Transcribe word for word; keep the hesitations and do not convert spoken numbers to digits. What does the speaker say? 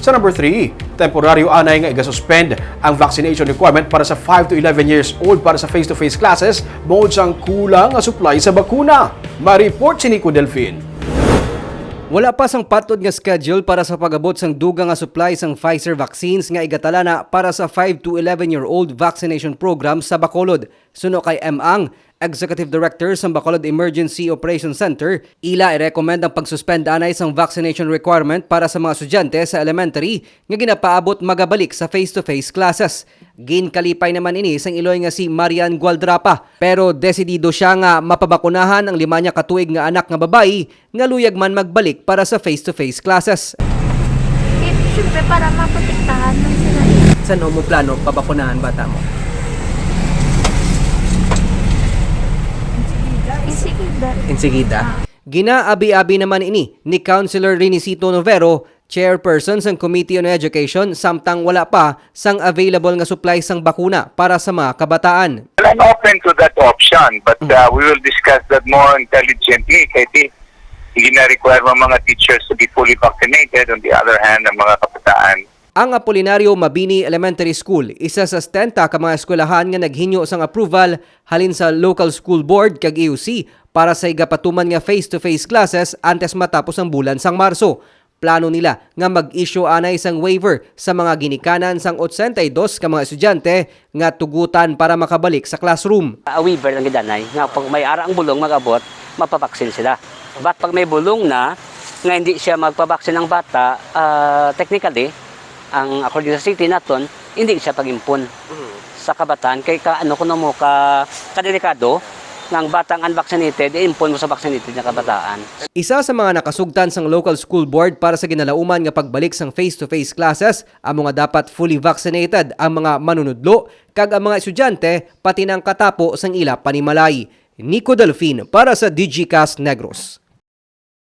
Sa number three, temporaryo anay nga igasuspend ang vaccination requirement para sa five to eleven years old para sa face-to-face classes bangod sang kulang nga supply sa bakuna. Ma-report si Nico Delfin. Wala pa sang patod nga schedule para sa pag-abot sang dugang nga supply sang Pfizer vaccines nga igatalana para sa five to eleven year old vaccination program sa Bacolod. Suno kay M. Ang, Executive Director sang Bacolod Emergency Operations Center, ila i-recommend ang pag-suspend anay sang vaccination requirement para sa mga estudyante sa elementary nga ginapaabot magabalik sa face-to-face classes. Ginkalipay naman ini sang iloy nga si Marian Gualdrapa, pero desidido siya nga mapabakunahan ang lima niya ka tuig nga anak nga babayi nga luyag man magbalik para sa face-to-face classes. Eh, syempre, para maprotektahan lang sila. Saan mo plano pabakunahan bata mo? Insigida. Insigida. Ginaabi-abi naman ini ni Councilor Renisito Novero, chairperson sang Committee on Education, samtang wala pa sang available nga supply sang bakuna para sa mga kabataan. Well, I'm open to that option, but uh, we will discuss that more intelligently. Kay di, hindi na-require ang mga teachers to be fully vaccinated. On the other hand, ang mga kabataan, Ang Apolinario Mabini Elementary School, isa sa setenta ka mga eskwelahan nga naghinyo sang approval halin sa local school board kag E O C para sa igapatuman nga face-to-face classes antes matapos ang bulan sang Marso. Plano nila nga mag-issue anay sang waiver sa mga ginikanan sang otsenta y dos ka mga estudyante nga tugutan para makabalik sa classroom. A waiver lang gid anay nga pag may ara ang bulong mag-abot, mapabaksin sila. But pag may bulong na nga hindi siya magpabaksin ang bata, ah, technically, ang according sa city naton, hindi siya pag-impon sa kabataan kay ka ano kuno mo ka kadelikado nga ang batang unvaccinated i-impon mo sa vaccinated nga kabataan. Isa sa mga nakasugtan sang local school board para sa ginalauman nga pagbalik sang face-to-face classes, amo nga dapat fully vaccinated ang mga manunudlo kag ang mga estudyante, pati na ang katapo sang ila panimalay. Nico Delfin para sa Digicast Negros.